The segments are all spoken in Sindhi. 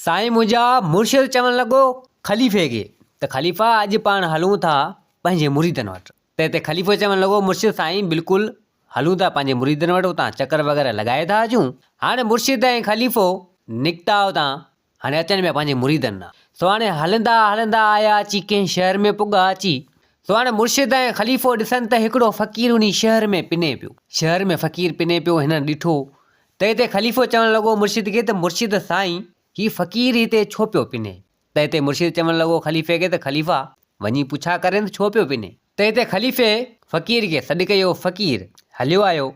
سائين منهنجا مرشد چوڻ لڳو خليفي کي ته خليفا اڄ پاڻ هلون ٿا پنهنجي مريدن وٽ. تنهن تي خليفو چوڻ لڳو مرشد سائين بلڪل هلون ٿا پنهنجي مريدن وٽ اتان چڪر وغيره لڳائي ٿا اچون. هاڻي مرشد ۽ خليفو نڪتا اتان هاڻي اچن پيا پنهنجي مريدن ڏانهن. سو هاڻي هلندا هلندا آيا اچي ڪنهن شهر ۾ پڳا اچي. سو هاڻي مرشد ۽ خليفو ڏسن ته هڪڙو فقير انهي شهر ۾ پني پيو. شهر ۾ فقير پني پيو هنن ڏٺو تنهن تي خليفو چوڻ لڳو مرشد کي ته مرشد سائين هي فقير هتي ڇو پيو پني؟ تنهن تي مرشد چوڻ لڳو خليفي کي ته خليفا وڃي پڇا ڪرين ته ڇو پيو پني؟ تنهن تي خليفي فقير کي سڏ ڪيو فقير هليو آيو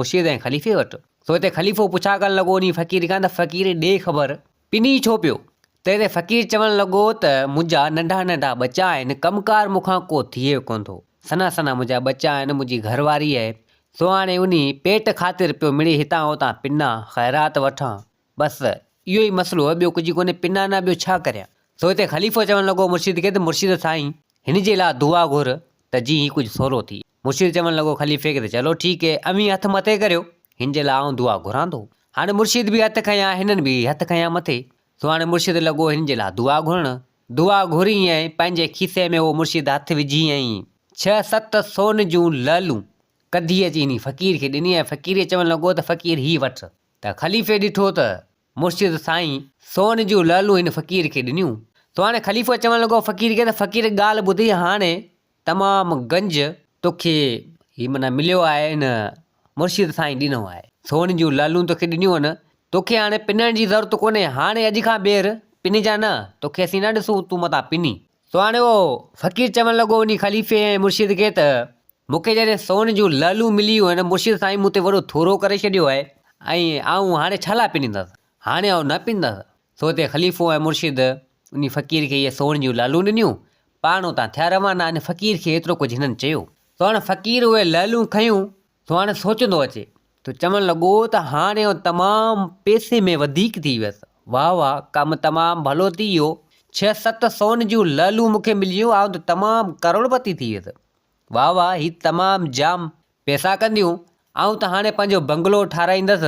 مرشد ۽ خليفي وٽ. سو هتي خليفو پڇا ڪرڻ لڳو انهي فقير کان ته فقير ڏي خبر پني ڇو پيو؟ تنهن تي فقير چوڻ لڳو ته منهنجا ننڍا ننڍا ٻچا آهن ڪم ڪار مون کان ڪو ٿئي ڪونه ٿو. سنها سنها منهنجا ٻچا آهن منهنجي گهر واري آهي سو هاڻي انهي پيٽ خاطر پيو مڙئي هتان هتان پنا خيرات وٺان بس اهو ئي مسئلو آهي ٻيو ڪجهه ڪونهي پنا نه ٻيو ڇا ڪريان. سو هتي خليفو چوڻ لڳو مرشد کي ته مرشد سائين هن جي لاء دعا گهر ته جيئن هي ڪجهه سولو ٿئي. مرشد چوڻ لڳو خليفي کي ته چلو ٺيڪ هي اوهين هٿ مٿي ڪريو هن جي لاء آئون دعا گهران ٿو. هاڻي مرشد به هٿ کنيا هنن به هٿ کنيا مٿي سو هاڻي مرشد لڳو هن جي لاء دعا گهرڻ. دعا گهري ۽ پنهنجي کيسي ۾ اهو مرشد هٿ وجهي ۽ ڇهه ست سون جون لعلون ڪڍي اچي انهي فقير کي ڏني ۽ فقير کي چوڻ لڳو ته فقير هي وٺ. ته خليفي ڏٺو ته مرشد سائين سون جون لعلون هن فقير کي ڏنيون. سو هاڻي خليفو چوڻ لڳو فقير کي ته فقير ڳالهه ٻڌي هاڻي تمام گنج توکي هي معنيٰ مليو آهي ان مرشد سائين ڏنو آهي. سون جون لعلون توکي ڏنيون آهن، توکي هاڻي پنڻ جي ضرورت ڪونهي، هاڻي اڄ کان ٻيهر پنجان نه، توکي اسين نه ڏسون، تون متان پني. سو هاڻي اهو فقير چوڻ لڳو انهي خليفي ۽ مرشد کي ته مون کي جڏهن سون جون لعلون مليون آهن، مرشد سائين مون تي وڏو ٿورو ڪري ڇڏيو آهي ۽ آئون هاڻي ڇا لاء پنندس، هاڻي آئون نه پنندس. سو اتي خليفو ۽ مرشد انهي فقير کي اهي سون جون لعلون ڏنيون، پاڻ اتان ٿيا روانا ۽ فقير کي ايترو ڪجهه هنن چيو. سو هاڻي فقير اهي لعلون کنيون، سو هاڻي سوچندو اچي ته چوڻ لڳو ته هاڻي آئون تمام پئسي ۾ وڌيڪ ٿي ويس، واهه واهه ڪم تمام ڀلو ٿي ويو، ڇهه ست سون جون لعلون مون کي مليون، آئون ته تمام ڪروڙپتي ٿي ويس، واهه واهه هي تمام جام پئسا ڪنديون، آئون ته هاڻي پنهنجو بنگلو ٺاراهيندس،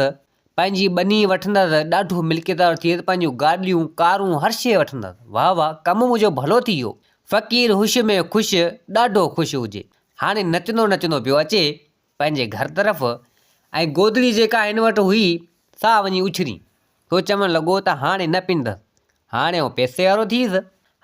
پنهنجي ٻني وٺندس، ڏاڍو ملڪيتدار ٿي ويس، پنهنجون گاڏيون، ڪارون هر شيء وٺندس. واهه واهه ڪم منهنجو ڀلو ٿي ويو. فقير هوش ۾ خوش، ڏاڍو خوش هجي. هاڻي نچندو نچندو پيو اچي پنهنجي گهر طرف ۽ گودڙي جيڪا هن وٽ هئي سا وڃي اڇري. سو چوڻ لڳو ته هاڻي نه پيندس، هاڻي آئون پئسي وارو ٿيس.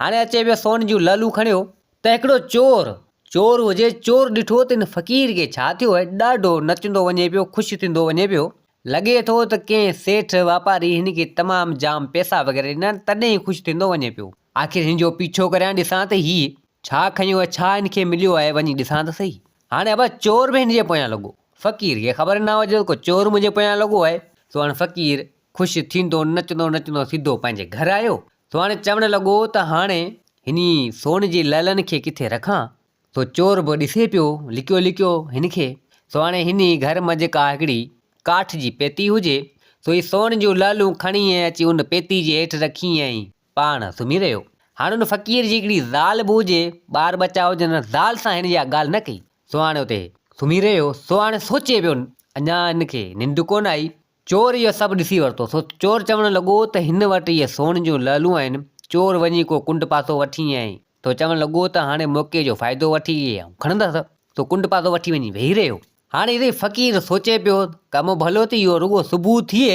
هاڻي اچي پيو سون جون لعلون کڻيو ته هڪڙو چور، چور هجي، چور ڏٺو ته هن فقير کي ڇا ٿيو آهي، ڏاڍو نچندو وڃي پيو، خوش ٿيندو وڃي پيو. لڳي ٿو ته ڪنهن سيٺ واپاري هن کي تمام جام پئسا وغيره ڏنا آهن، تڏهن هي خوش ٿيندو وڃي پيو. آخر هن جو پيڇو ڪريان، ڏسان ته هي ڇا کنيو آهي، ڇا هن کي مليو آهي، وڃي ڏسان ته سهي. هاڻي ابا چور به هن جي پويان لڳو. فقير کي خبر نه هجي ته ڪو چور منهنجي پويان لڳو آهي. سو هاڻي فقير خوش ٿيندو نچندو نچندو سڌو پنهنجي گهر آيو. سو هاڻي چوڻ لڳو ته هاڻي هني سون جي لعلن کي ڪٿي رکان؟ سو چور به ڏسي پيو لڪيو لڪيو هن کي. سو هاڻي هني گهر منجهه ڪا هڪڙي ڪاٺ جي پيتي هجي، سو هي سون جون لعلون کڻي ۽ اچي ان پيتي جي هيٺ رکي ۽ پاڻ سمهي رهيو. هاڻي ان فقير جي هڪڙي زال به هجي، ٻار ٻچا هجن، زال سان هن اها ڳالهه نه ڪئي. سو هاڻي اتي سمهي رهيو. سو هاڻي سوچي پيو، اڃا هن کي ننڊ ڪونه آئي. چور اهو سڀ ڏسي ورتو، سو چور چوڻ لڳو ته هن وٽ اهي سون جون لعلون آهن. چور وڃي ڪو ڪنڊ پاسو وٺي ۽ سو چوڻ لڳو ته هاڻي موقعي جو فائدو وٺي اهي آئون کڻندس. سو ڪنڊ پاسو وٺي وڃي ويهي رهيو. هاڻي هتي فقير سوچي پيو، ڪم ڀلو ٿي ويو، رڳو صبح ٿئي،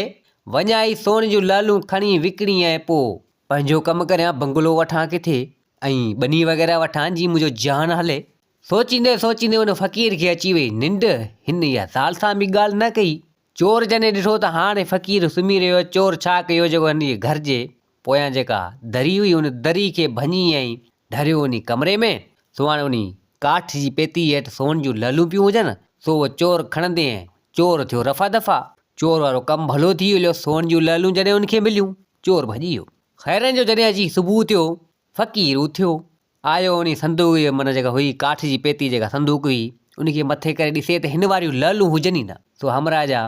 وڃان اهي سون جون لعلون کڻي وڪڻي ۽ پوء پنهنجو ڪم ڪريان، بنگلو وٺان ڪٿي ۽ ٻني وغيره وٺان، جيئن منهنجو جهان هلي. سوچيندي سوچيندي ان فقير کي اچي وئي ننڊ. هن اها زال سان به ڳالهه نه ڪئي. چور جڏهن ڏٺو ته هاڻي فقير سمهي رهيو آهي، چور ڇا ڪيو جيڪو هن جي گهر جي پويان جيڪا دري هئي ان دري کي ڀڃي ۽ ڍريو انهي ڪمري ۾، سو هاڻي انهي ڪاٺ جي پيتي هيٺ سون جون لعلون پيون هجن، سو اهو چور کڻندي ۽ چور ٿيو رفع دفع، چور وارو ڪم ڀلو ٿي هليو، سون جون لعلون جڏهن ان کي مليون، چور ڀڄي ويو. خيرن جو جڏهن اچي صبح ٿيو، فقير اٿيو، آيو انهي صندوق جي معنيٰ جيڪا هئي ڪاٺ جي پيتي جيڪا صندوق هئي ان کي مٿي ڪري ڏسي ته هن واريون لعلون هجن ئي نه. سو همراهه جا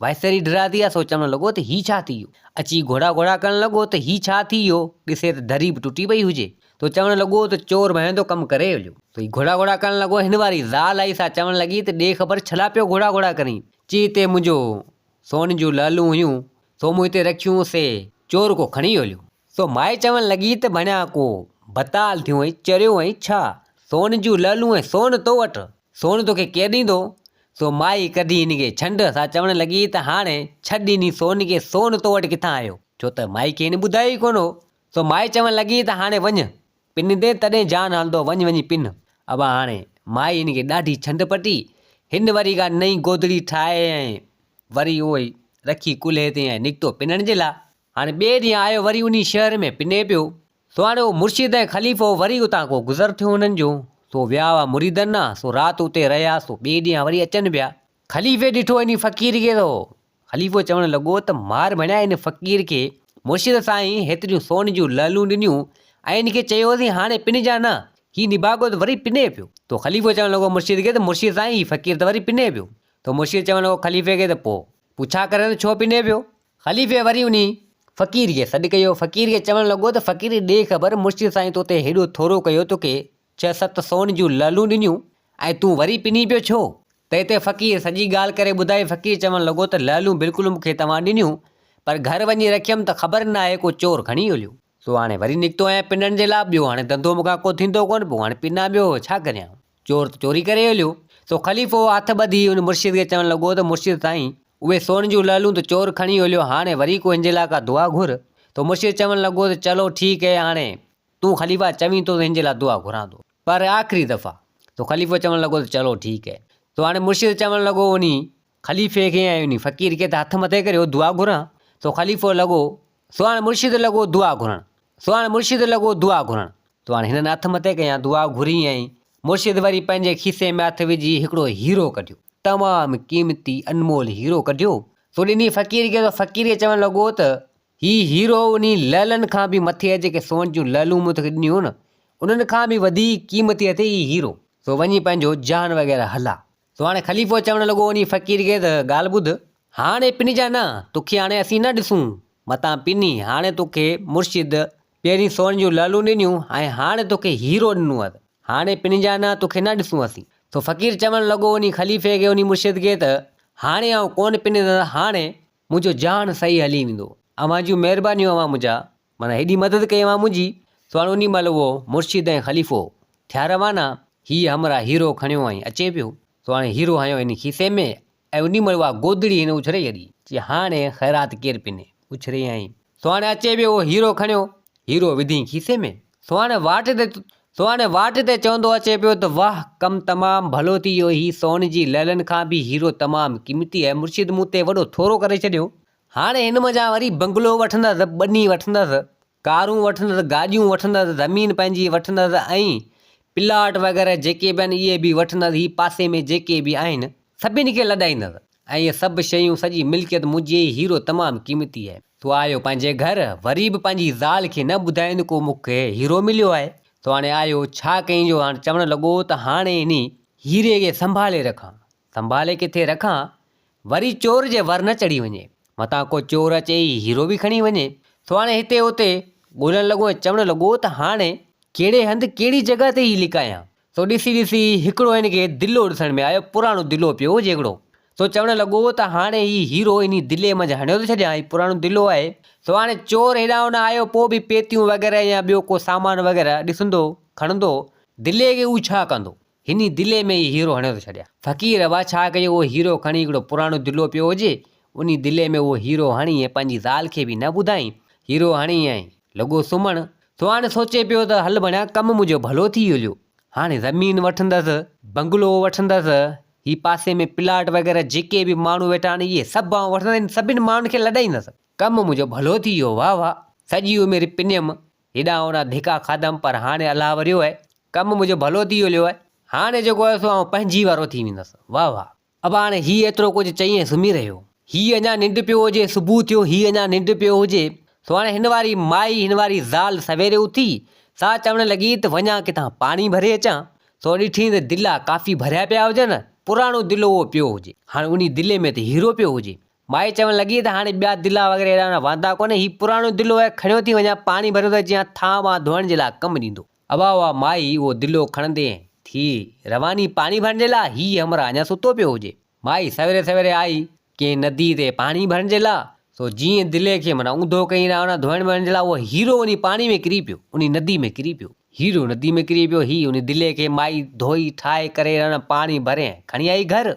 وائسر ئي ڍرا ٿي ويا سو چوڻ لڳو ته هي ڇا ٿي ويو. اچي گهوڙا گهوڙا ڪرڻ لڳو ته هي ڇا ٿي ويو ڏسي ته دري به ٽٽي پئي هجي. سو چوڻ لڳو ته چور مهندو ڪم ڪري هليو. سو هي گهوڙا گهوڙا ڪرڻ لڳو هن واري زال آئي سا چوڻ لڳي ته ڏي خبر ڇلا پيو گهوڙا گهوڙا ڪرين. چي هتي منهنجو سون جون لعلون هيون سو مون هتي رکيون سي چور ڪو کڻي هليو. سو مائي چوڻ لڳي ته ڀڻيا ڪو بتال ٿيو ۽ چريو ۽ ڇا؟ سون جون لعلون ۽ سون تو وٽ؟ سون توکي ڪير ڏيندو؟ سو مائي ڪڍي هن کي ڇنڊ، سا چوڻ لڳي ته هاڻي ڇڏ انهي سون کي، سون تو وٽ ڪٿان آيو؟ ڇو ته مائي کي هن ٻڌايو ئي ڪونه هو. سو مائي چوڻ لڳي ته هاڻي وڃ، پنندين تڏهن جان هلندو، وڃ وڃي پن. ابا هاڻي مائي هن کي ڏاڍي ڇنڊ پٽي. هن وري ڪا نئين گودڙي ٺاهي ۽ وري اهو ئي رکي ڪلهي تي ۽ نڪتو پنڻ جي لاء. هاڻي ٻئي ڏينهن آيو وري انهي شهر ۾ پني پيو. سو هاڻي اهو مرشد ۽ خليفو وري اتان ڪو گذر ٿيو هنن جو، سو ويا هئا مريدن ڏانهن، سو رات اتي رهيا، سو ٻئي ڏينهن وري اچن پيا. خليفي ڏٺو انهي فقير کي ته خليفو چوڻ لڳو ته مار ڀڻيا ان فقير کي، مرشد سائين هيتريون سون جون لعلون ڏنيون ۽ ان کي چيوسين هاڻي پنجان نه، هي نڀاڳو ته وري پني پيو. تو خليفو چوڻ لڳو مرشد کي ته مرشد سائين هي فقير ته وري پني پيو. تو مرشد چوڻ لڳو خليفي کي ته پوء پڇا ڪرين ته ڇو پني پيو؟ خليفي وري انهي فقير کي سڏ ڪيو. فقير کي چوڻ لڳو ته فقير ڏي خبر مرشد سائين تو تي هيڏو ٿورو ڪيو توکي ڇهه ست سون جون لعلون ڏنيون ۽ تون وري پني پيو ڇو؟ تنهن تي فقير سڄي ڳالهه ڪري ٻڌائي. فقير چوڻ لڳو ته لعلون بلڪل مون کي توهان ڏنيون پر گهر وڃي رکيم ته خبر ناهي ڪو چور کڻي هليو. سو هاڻي وري نڪتو آهيان پنڻ جي لاء، ٻيو هاڻي ڌنڌو مون کان ڪو ٿيندو ڪونه پيو، هاڻي پنان ٻيو ڇا ڪريان؟ چور ته چوري ڪري هليو. سو خليفو هٿ ٻڌي ان مرشد کي چوڻ لڳو ته مرشد سائين، اهي سون جون لعلون ته چور کڻي هليو، هاڻي وري ڪو هن جي لاء ڪا دعا گهر. ته مرشد چوڻ لڳو ته چلو ٺيڪ هي هاڻي تون خليفا چوين ٿو ته هن جي لاء دعا گهران ٿو، پر آخري دفعا. ته خليفو چوڻ لڳو ته چلو ٺيڪ هي. ته هاڻي مرشد چوڻ لڳو انهي خليفي کي ۽ انهي فقير کي ته هٿ مٿي ڪريو دعا گهران. سو خليفو لڳو سو هاڻي مرشد لڳو دعا گهرڻ. سو هاڻي مرشد لڳو دعا گهرڻ. تو هاڻي هنن هٿ مٿي ڪيا دعا گهري ۽ مرشد وري پنهنجي کيسي ۾ هٿ وجهي هڪڙو هيرو ڪڍيو. تمام قيمتي انمول هيرو ڪڍيو. سو ڏني فقير کي ته فقير کي چوڻ لڳو ته هي هيرو انهي لعلن کان به مٿي آهي جيڪي سون جون لعلون مون توکي ڏنيون هيون نه انهن کان به وڌيڪ قيمتي اٿئي هي هيرو. سو وڃي پنهنجو جهان وغيره هلا. سو هاڻي خليفو چوڻ لڳو انهي فقير کي ته ڳالهه ٻڌ، هاڻي پنجان نه، توکي هاڻي اسين نه ڏسون، متان پني، هاڻي توکي مرشد پهرين سون جون لعلون ڏنيون ۽ هاڻي توکي هيرو ڏنو اٿ، هاڻي پنجان نه، توکي نه ڏسون اسين. سو فقير چوڻ لڳو انهي خليفي کي، انهي مرشد کي ته هاڻي آئون ڪونه پنندس، هاڻي منهنجو جهان صحيح هلي ويندو، اوهان جون مهربانيون اوهان منهنجا معنيٰ هيڏي مدد ڪئي اوهان منهنجي، سو هاڻي انهي مهل اهو مرشد ۽ خليفو ٿيا روانا، هيء همراهه هيرو کڻيو ۽ اچي پيو، سو هاڻي هيرو هنيو هن کيسي ۾ ۽ انهي مهل اها گودڙي هن اڇري ڇڏي، چي هاڻي خيرات ڪير پني، اڇري ۽ سو هاڻي اچي پيو اهو هيرو کڻيو، هيرو وڌئين کيسي ۾، سو هاڻي واٽ تي سو هاڻي واٽ تي چوندو اچي پيو ته واهه ڪم تمام ڀلو ٿي ويو، هي سون جي لعلن کان به هيرو تمام قيمتي آهي، مرشد مون تي وڏو ٿورو ڪري ڇڏيو، هاڻي هن منجهان وري بنگلو وٺندس، ٻني وٺندس، ڪارون وٺندس، گاڏيون وٺندس، زمين پنهنجي وٺندس ۽ پلاٽ وغيره جيڪي به آهن اهي به وٺندس، هي پاسي ۾ جيڪي به آهن سڀني کي لڏائيندس ۽ اهي سڀ شيون سڄي ملڪيت منهنجي ئي هيرو تمام قيمتي آهي. سو آيو پنهنجي گهر وري به پنهنجي زال کي نه ٻڌائيندو ڪو مون کي هيرو مليو آهي. سو هاڻي آيو ڇا ڪيائين جو هاڻي چوڻ لڳو ته هاڻي انهي هيري کي سنڀالي رکان، سنڀالي ڪٿي رکان وري چور جي ور نه چڙهي وڃي. متان ڪو چور اچي هي هيرو به کڻي وڃي. سو هاڻي هتي هتي ڳولڻ لڳو ۽ چوڻ لڳو ته هاڻي ڪهڙي هنڌ ڪهڙي جڳهه تي هي لڪايان. سو ڏسي ڏسي هڪڙو هن کي دلو ڏسڻ ۾ آيو، پراڻو دلو پيو هجي هڪڙو. سو چوڻ لڳو ته هاڻي هي هيرو انهي دلي منجهه هڻيو ٿو ڇڏيان، هي پراڻو دلو آهي. سو هاڻي چور هيڏانهن هوڏانهن آيو پوء به پيتيون وغيره يا ٻيو ڪو سامان وغيره ڏسندو کڻندو دلي کي هو ڇا ڪندو. هني دلي ۾ ئي هيرو هڻيو ٿو ڇڏيان. فقير وا ڇا ڪيو اهو هيرو کڻي هڪڙو پراڻو دلو پيو هجي، انهي دلي ۾ اهو هيرو هڻي ۽ پنهنجي زال کي به نه ٻڌائين، هيرو هڻي ۽ لڳو سمهڻ. سو هاڻي سوچي پيو ته هل ڀڻيا ڪم منهنجو ڀلو ٿي هليو. هاڻي زمين وٺندس، بنگلو وٺندس، هي پاسي ۾ پلاٽ وغيره جيڪي به ماڻهو ويٺا آهن اهي سڀ آئون وٺندس ۽ سڀني ماڻهن کي لڏائيندس. ڪم منهنجو ڀلو ٿي ويو واهه واهه. سڄي عمر پنيم، هيڏانهن هوڏانهن ڌڪا کاڌم پر هاڻي الله وريو آهي. ڪم منهنجو ڀلو ٿي هليو آهي. هاڻي جيڪو آهي سو آئون پنهنجي وارو ٿي ويندس. واهه واهه. ابا هاڻي هي ايترو ڪجهه چئي ۽ سمهي رهيو. هي اڃا ننڊ پيو هجي، صبح ٿيو، هي اڃا ننڊ پيو هجي. سو هاڻي هن واري مائي، هن واري زال سويري اٿي، سا چوڻ لڳي ته وڃان ڪٿان پاڻي ڀري اچان. سو ڏٺي ته دلا ڪافي ڀريا پيا هجن، پراڻو دلو اهو پيو هجي. هاڻي انهي دلي ۾ ته هيرو پيو هجي. مائي چوڻ لڳي ته هاڻي ٻيا دلا وغيره اهڙا نه واندا ڪونهي، هي پراڻو دلو آهي، کڻيو ٿي وڃان، پاڻي ڀريو ٿو اچان، ٿانء وانء ڌوئڻ جي لاء ڪم ڏيندو. ابا اها مائي اهو دلو کڻندي ٿي رواني پاڻي ڀرڻ جي لاء، هي همراهه اڃا ستو پيو هجي. مائي سويري سويري آئي ڪنهن ندي تي پاڻي ڀرڻ جي لاء، سو جيئن دلي کي معنيٰ اونڌو ڪئين راوڻا ڌوئڻ ٻوئڻ جي لاء اهو هيرو وڃي پاڻي ۾ ڪري پيو، انهي ندي ۾ ڪري پيو. هيرو ندي ۾ ڪري پيو، هي انهي دلي کي مائي ڌوئي ٺاهي ڪري راوڻا پاڻي ڀري ۽ کڻي آئي گهر.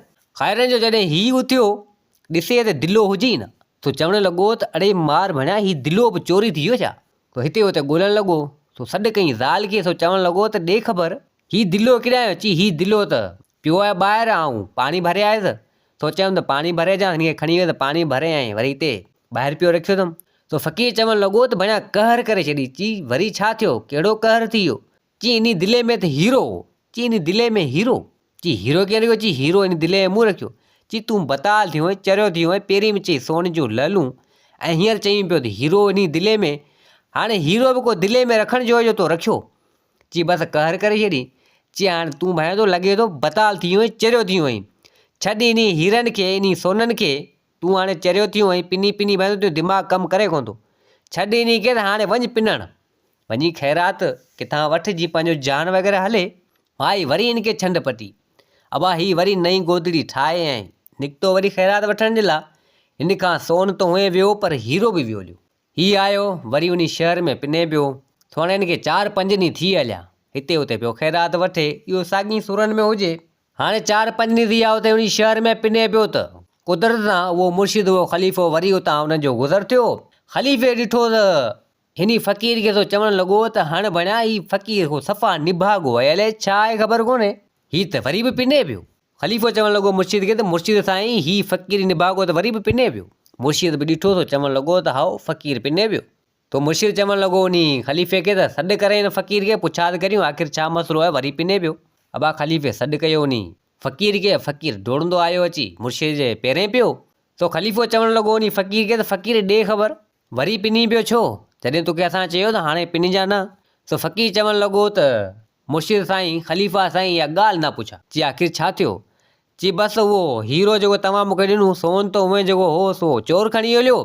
خيرن جو جڏهن هي اٿيو، ڏسي ته دلو هجي ئي نه. سو چوڻ لڳو ته اڙي مار ڀڻيا هي دلو به چوري ٿي ويو ڇا؟ سو هتي هتي ڳولڻ لڳو. سو سڏ ڪيائين زال کي، سو چوڻ لڳو ته ڏي خبر، هي دلو ڪيڏانهن ويو؟ چي هي دلو ته پيو آهي ٻاهر، آئون پاڻي ڀري آيس. سو چيم ته پاڻي ڀري اچان، هن کي کڻي ويس، پاڻي ڀري ۽ وري هتي ٻاهر پيو رکيو اٿم. سو فقير چوڻ لڳو ته ڀڻيا قهر ڪري ڇڏي. چي وري ڇا ٿيو؟ ڪهڙو قهر ٿي ويو؟ چي انهي دلي ۾ ته هيرو هو. چي انهي دلي ۾ هيرو؟ چي هيرو ڪيئن رکيو؟ چي هيرو انهي دلي ۾ مون رکيو. چي تون بتال ٿيو آهين، چريو ٿي ويو آهين، پهرين به چئي سون جون لعلون ۽ هينئر چئين پيو ته هيرو انهي دلي ۾. هاڻي هيرو به ڪو دلي ۾ رکڻ جو هو جو تو رکيو. چي بس قهر ڪري ڇڏي. چي هاڻ تون ڀانئين ٿو لڳي ٿو بتال ٿي ويو آهين، چريو ٿي ويو آهين. ڇڏ انهي هيرن کي، انهي سونن کي، تون هاڻي چريو ٿي ويو آهين، پني پني ڀانئين ٿو تنهنجو دماغ ڪم ڪري ڪونه ٿو. ڇڏ انهي کي ته هاڻي وڃ پنڻ. وڃي خيرات ڪٿان وٺ جي پنهنجو جان وغيره هلي. مائي وري هن کي ڇنڊ پٽي. ابا هي وري نئين گودڙي ٺاهي ۽ نڪتو وري خيرات وٺڻ جي لاء. هن کان سون ته هونئن ويو پر هيرو به ويو هليو. هي آيو وري انهي شهر ۾ پني پيو. ٿوڻ هن کي چار پنج ڏينهن ٿي هليا. هتي هتي پيو خيرات وٺي. اهو ساڳين سورن ۾ هجي. هاڻي چار پنج ڏينهن ٿي ويا اتي انهي شهر ۾ پني پيو ته قدرت سان اهو مرشد اهو خليفو وري اتان انهن جو گذر ٿيو. خليفي ڏٺو ته هني فقير کي سو چوڻ لڳو ته هڻ ڀڻيا هي فقير ڪو صفا نڀاڳو آهي الائي ڇا آهي خبر ڪونهي. هي ته وري به پني پيو. خليفو چوڻ لڳو مرشد کي ته مرشد سائين هي فقير نڀاڳو ته وري به پني پيو. مرشد به ڏٺو سو چوڻ لڳو ته هائو فقير پني پيو. تو مرشد چوڻ لڳو انهي خليفي کي ته سڏ ڪري هن فقير کي پڇا ته ڪريون آخر ڇا مسئلو آهي وري پني پيو. ابا خليفي سڏ ڪيو انهي فقير کي فقير ڊوڙندو آيو اچي مرشد جي پيرين پيو. تو خليفو چوڻ لڳو انهي فقير کي ته فقير ڏي خبر وري پني پيو ڇو؟ جڏهن توکي اسان چيو ته هاڻي پنجان نه. سو فقير چوڻ لڳو ته مرشد سائين، خليفا سائين اها ڳالهه نه پڇا. چي آخر ڇا ٿيو؟ چي بس اهو هيرو جيڪو توهان مون کي ڏنو، سون ته هونئن جيڪو هو سو چور کڻي هليو،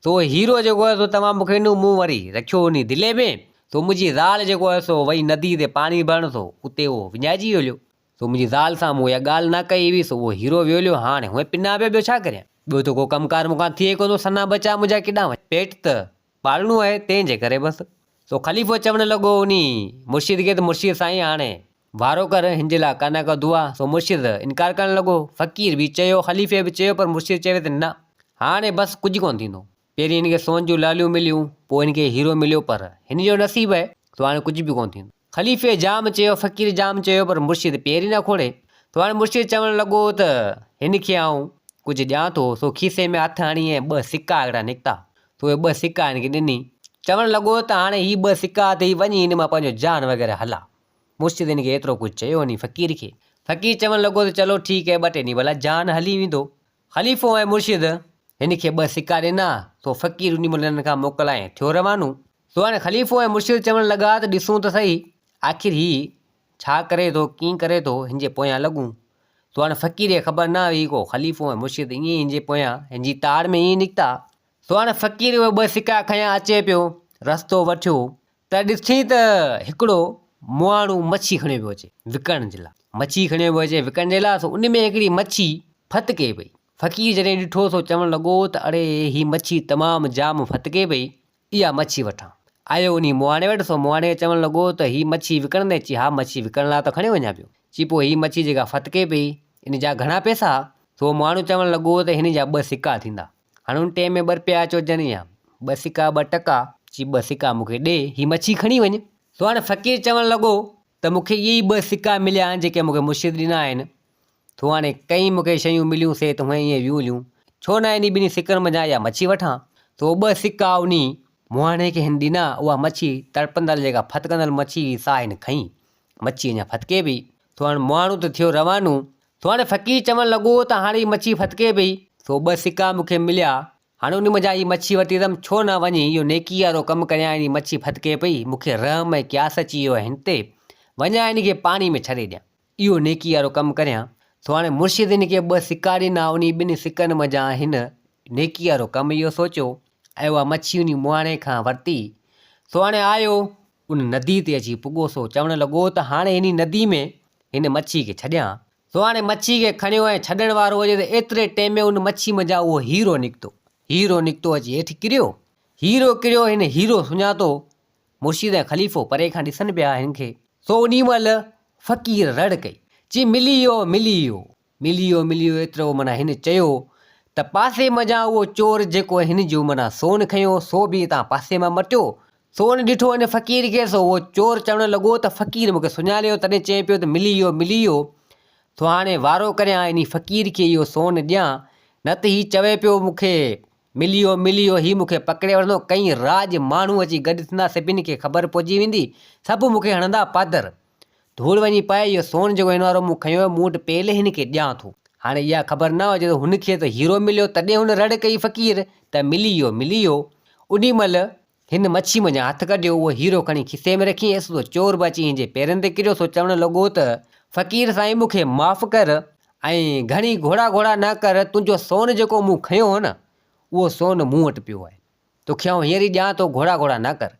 سو اهو هيرو جيڪو آهي سو توهان مون کي ڏنو، مون وري رکيو انهي دلي ۾، سو منهنجي زال جيڪو آهي سو وئي ندي تي پاڻي ڀرڻ سو اتي اهو وڃائجي هليو. سو منهنجي زال سان مون اها ڳالهه نه ڪئي هئي، سو اهو هيرو ويو هليو، هاڻي هونئن پنان پيو ٻيو ڇا ڪريان؟ ٻيو ته ڪو ڪم ڪار مون کان ٿئي ڪونه ٿو، سنا ٻچا منهنجا ڪيڏانهن وڃن؟ پيٽ ته پالڻو آهي، تنهن جي ڪري بس. سو خليفو چوڻ لڳو انهي مرشد کي ته مرشد سائين هاڻي وارو ڪر، هن جي لاء ڪا نه ڪا دعا. سو مرشد انڪار ڪرڻ لڳو. فقير به چيو، خليفي به چيو پر مرشد چوي ته نه هاڻي بس ڪجهه ڪونه ٿيندو. پهرين هن کي سون جون لاليون مليون، پوء هن کي هيرو مليو پر هن جو نصيب آهي سو هاڻي ڪجهه به ڪونه ٿيندو. خليفي جام چيو، فقير جام چيو پر مرشد پير ئي نه کوڙي. سو هاڻي مرشد چوڻ لڳو ته هن کي آئون ڪجهه ڏيان ٿو. سو کيسي ۾ هٿ هڻي ۽ ٻه سڪا هڪڙا نڪتا. سو اهي ٻه سڪا هن کي ڏني. چوڻ لڳو ته هاڻي هي ٻه سڪا اٿئي وڃي هن مان پنهنجو جان وغيره هلا. مرشد هن کي ايترو ڪجهه چيو وڃي فقير کي. فقير چوڻ لڳو ته چلو ٺيڪ هي ٻه ٽي ڏينهن ڀلا جان هلي ويندو. خليفو ۽ مرشد هن کي ٻه سڪا ڏنا، سو فقير انهي مهل هنن کان موڪلائي ٿيو روانو. سو هاڻي خليفو ۽ مرشد چوڻ لڳا ته ڏسون ته سهي، آخر هي ڇا ڪري ٿو، ڪيئن ڪري ٿو، هن جي پويان لڳون. سو هاڻي فقير کي خبر نه هئي ڪو خليفو ۽ مرشد ائين ئي هن جي پويان، هن جي تاڙ ۾ ائين ئي نڪتا. سو هاڻي فقير اهي ٻه سڪا کنيا اچي پيو، رستو وٺيو ته ڏٺي ته هڪڙو مهاڻو مڇي کڻيو پيو اچي وڪڻڻ جي لاء. مڇي کڻيو پيو اچي وڪڻڻ جي لاء، سو ان ۾ هڪڙي مڇي ڦٿڪي پئي. فقير جڏهن ڏٺو سو چوڻ لڳو ته اڙي هي مڇي تمام جام ڦٿڪي پئي، اها مڇي وٺان. آيو انهي مهاڻي وٽ، سو مهاڻي کي چوڻ لڳو ته هي مڇي وڪڻندين؟ چي ها مڇي وڪڻڻ لاء ته کڻيو وڃان پيو. چي پوء هي مڇي جيڪا ڦٿڪي پئي، ان جا گهڻا پئسا؟ سو مهاڻو چوڻ لڳو ته هن جا ٻه سڪا ٿيندا. هاڻي ان ٽيم ۾ ٻه رپيا اچو جن يا ٻه سڪا ٻه ٽڪا. چي ٻه سڪا مون کي ڏي، هي مڇي کڻي وڃ. سو هاڻي فقير چوڻ لڳو ته مون کي اهي ئي ٻه سڪا مليا آهن جيڪي مون کي مرشد ڏنا آهن. سو هاڻي ڪئين مون کي شيون مليون سي ته هونئن ائين ويون هليون. ڇو نه انهي ٻنهي سڪن منجهان اها مڇي وٺان. سو ٻه سڪا انهي مهاڻي کي هن ڏنا. اها مڇي تڙپندڙ جيڪا ڦٿڪندڙ مڇي هئي سا هن کنئي. مڇي اڃا ڦٿڪي پئي. سو هاڻي مهاڻو ته ٿيو روانو. سو هاڻي فقير چوڻ لڳو ته هاڻي هي مڇي ڦٿڪي پئي، سو ٻه سڪا مون کي مليا، هاڻي انهي منجهان هي مڇي ورتي اٿم، ڇو نه وڃي اهو نيڪي وارو ڪم ڪريان، هي مڇي ڦٿڪي پئي، مون کي رحم ۽ قياس اچي ويو آهي هن تي، وڃان هن کي پاڻي ۾ ڇڏي ڏيان، اهو نيڪي وارو ڪم ڪريان. سو هاڻي مرشد هن کي ٻه سڪا ڏنا، انهي ٻن سڪن منجهان هن نيڪي وارو ڪم اهو سوچيو ۽ اها مڇي انهي مهاڻي کان ورتي. سو هاڻي آيو، ان ندي تي اچي پڳو سو چوڻ لڳو ته هاڻي انهي ندي ۾ هن مڇي کي ڇڏيان. سو هاڻي مڇي کي کڻيو ۽ ڇڏڻ وارو هجي ته ايتري ٽيم ۾ ان مڇي منجهان اهو هيرو نڪتو. هيرو نڪتو اچي هيٺ ڪريو. هيرو ڪريو هن هيرو سڃاتو. مرشد ۽ خليفو پري کان ڏسن پيا هن کي. سو انهي مهل فقير رڙ ڪئي. چي ملي ويو ملي ويو. ملي ويو ملي ويو ايترو معنيٰ هن چيو ته پاسي منجهان اهو چور جيڪو هن جو معنيٰ سون کنيو سو به اتان پاسي مان مٽيو. سو هن ڏٺو هن فقير کي سو اهو چور چوڻ لڳو ته فقير مون کي سڃاڻيو تڏهن چئين پيو ته ملي ويو ملي ويو. سو هاڻي وارو ڪريان انهي فقير کي اهو سون ڏيان نه ته هي چوي پيو مون کي ملي ويو ملي ويو هي مون کي پڪڙي وٺندو ڪئين راڄ ماڻهو اچي گڏ ٿيندا سڀني کي خبر پئجي ويندي سڀ مون کي هڻندا پادر ڌوڙ وڃي پئي اهو سون جيڪو هن وارو مون کنيو آهي مون وٽ پيل هن کي ڏيان ٿو. هاڻي اها خبر نه هجي ته هن کي ته هيرو مليو تڏهن هن رڙ ڪئي فقير ته ملي ويو ملي ويو انهي مهل هن مڇي منجهان هٿ ڪڍيو، اهو هيرو کڻي کيسي ۾ رکيائين، سو چور به اچي هن جي پيرن تي ڪريو، سو چوڻ لڳو ته، فقير سائين مون کي معاف ڪر ۽ گهڻي گهوڙا گهوڙا نه ڪر، تنهنجو سون جيڪو مون کنيو هو نه، اهو سون مون وٽ پيو آهي، توکي آئون هينئر ئي ڏيان ٿو، گهوڙا گهوڙا نه ڪر.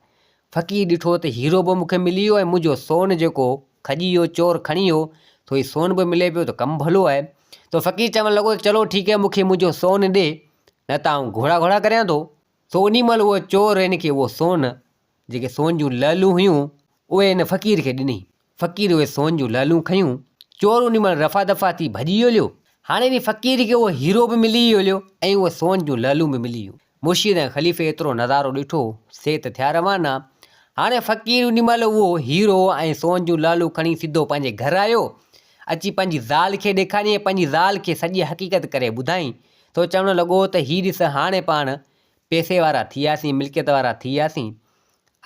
فقير ڏٺو ته هيرو به مون کي ملي ويو ۽ منهنجو سون جيڪو کڄي ويو، چور کڻي ويو، سو هي سون به ملي پيو ته ڪم ڀلو آهي. سو فقير چوڻ لڳو ته چلو ٺيڪ آهي، مون کي منهنجو سون ڏي، نه ته آئون گهوڙا گهوڙا ڪريان ٿو. سو انهي مهل اهو چور هن کي اهو سون، جيڪي سون جون لعلون هيون، اهي هن فقير کي ڏني. فقير اهي سون جون لعلون کنيون. چور انهي مهل رفع دفع ٿي ڀڄي ويو هليو. هاڻي انهي فقير کي اهو هيرو به ملي ويو هليو ۽ اهي سون جون لعلون به ملي ويون. مرشد ۽ خليفي ايترو نظارو ڏٺو، سي ته ٿيا روانا. هاڻي فقير انهي مهل اهو هيرو ۽ سون جون لعلون کڻي سڌو پنهنجي گهر آيو. اچي پنهنجي زال کي ڏيکاريائين ۽ پنهنجي زال کي سڄي حقيقت ڪري ٻڌائين. سو چوڻ لڳو ته هي ڏس هاڻي پاڻ پئسي وارا ٿي وياسين، ملڪيت وارا ٿي وياسين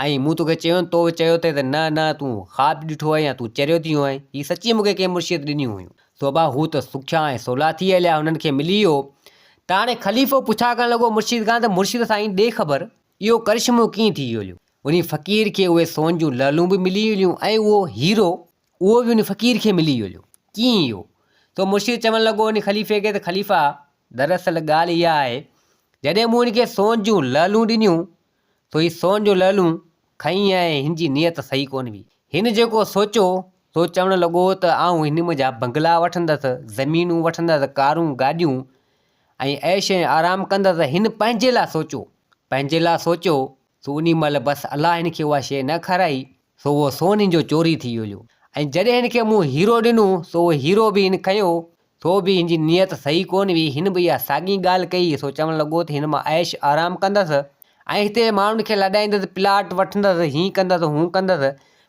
۽ مون توکي چيو تو چيو ٿي ته نه نه تون خواب ڏٺو آهي يا تون چريو ٿي ويو آهين، هي سچي مون کي ڪنهن مرشد ڏنيون هيون. سو ابا هو ته سکيا ۽ سولا ٿي هليا هنن کي ملي ويو ته هاڻي خليفو پڇا ڪرڻ لڳو مرشد کان ته مرشد سائين ڏي خبر اهو ڪرشمو ڪيئن ٿي ويو هليو. انهي فقير کي اهي سون جون لعلون به ملي ويون ۽ اهو هيرو اهو به ان فقير کي ملي ويو. ڪيئن اهو؟ سو مرشد چوڻ لڳو ان خليفي کي ته خليفا! دراصل ڳالهه اها آهي، جڏهن مون هن کي سون جون لعلون ڏنيون، سو هي سون جون لعلون کنئي ۽ هن جي نيت صحيح ڪونه هئي. هن جيڪو سوچيو، سو چوڻ لڳو ته آئون هن منجهان بنگلا وٺندس، زمينون وٺندس، ڪارون، گاڏيون ۽ عيش ۽ آرام ڪندس. هن پنهنجي لاء سوچيو، پنهنجي لاء سوچيو، سو انهي مهل بس الله هن کي اها شيء نه کارائي، سو اهو سون هن جو چوري ٿي ويو. ۽ جڏهن هن کي مون هيرو ڏنو، سو اهو هيرو به هن کنيو، سو به هن جي نيت صحيح ڪونه هئي، هن به اها ساڳي ڳالهه ڪئي، سو چوڻ لڳو ته هن مان عيش آرام ڪندس، ۽ هتي ماڻهن کي لڏائيندس، پلاٽ وٺندس، هين ڪندس، هون ڪندس،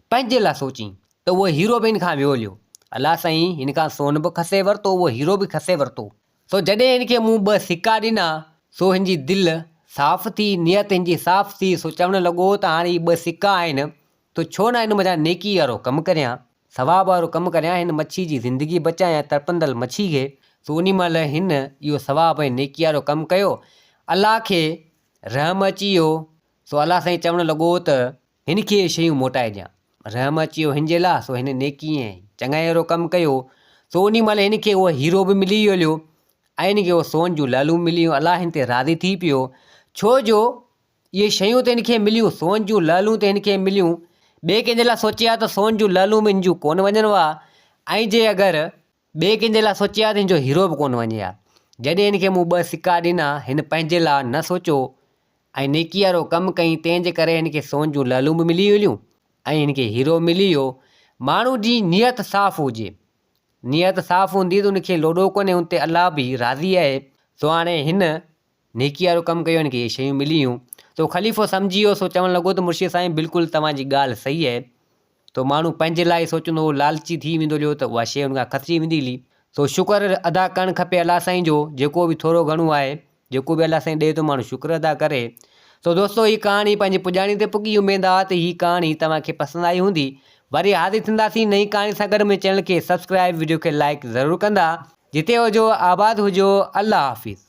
پنهنجي لاء سوچين ته اهو هيرو به هن کان ويو هليو. الله سائين هن کان سون به کسي ورتو، اهو هيرو به کسي ورتو. سو جڏهن هن کي مون ٻه سڪا ڏنا، سو هن جي دل صاف ٿي، نيت هن جي صاف ٿي، سو چوڻ لڳو ته هاڻي هي ٻه سڪا آهن، ته ڇو نه هن منجهان نيڪي وارو ڪم ڪريان، ثواب وارو ڪم ڪريان، هن مڇي جي زندگي بچايان، تڙپندل مڇي کي. سو انهي مهل هن اهو ثواب ۽ نيڪي وارو ڪم ڪيو. الله کي رحم اچي ويو، سو الله سائين چوڻ لڳو ته هن کي اهي شيون موٽائي ڏيان. رحم اچي ويو هن جي لاء، سو هن نيڪي ۽ چڱائي وارو ڪم ڪيو. سو انهي مهل هن کي اهو هيرو به ملي ويو هليو ۽ هن کي اهو سون جون لعلون ملي ويون. الله هن تي راضي ٿي پيو، ڇو جو اهي شيون ته هن کي مليون، سون جون لعلون ته هن کي مليون. ٻئي ڪنهن جي لاء سوچي ها ته سون جون لعلون به هن جون ڪونه وڃن ها ۽ جي اگر ٻئي ڪنهن جي لاء سوچي ها ته هن جو هيرو به ڪونه وڃي ها. جڏهن هن کي مون ٻه سڪا ڏنا، هن پنهنجي لاء نه سوچيو ۽ نيڪي وارو ڪم ڪيائين، تنهن جي ڪري هن کي سون جون لعلون به ملي ويون ۽ هن کي هيرو ملي ويو. ماڻهو جي نيت صاف هجي. نيت صاف هوندي ته ان کي لوڏو ڪونهي، ان تي الله به راضي آهي. سو هاڻي هن نيڪي وارو ڪم ڪيو، هن کي اهي شيون ملي ويون. سو خليفو سمجهي ويو، سو چوڻ لڳو ته مرشد سائين بلڪل توهان جي ڳالهه صحيح آهي. سو ماڻهو پنهنجي لاء ئي سوچندو هو، لالچي ٿي ويندو هليو ته اها شيء هن کان کسجي ويندي هلي. سو شڪر ادا ڪرڻ کپي الله سائين جو، جيڪو به ٿورو گهڻو آهي، جيڪو به الله سائين ڏئي ٿو ماڻهو شڪر ادا ڪري. سو دوستو هي ڪهاڻي پنهنجي پڄاڻي تي پڳي، اميد آ ته هي ڪهاڻي توهان کي پسند آئي هوندي. وري حاضر ٿينداسين نئين ڪهاڻي سان گڏ منهنجي چينل کي سبسڪرائب وڊيو کي لائيڪ ضرور ڪندا. جتي هجو آباد هجو الله حافظ.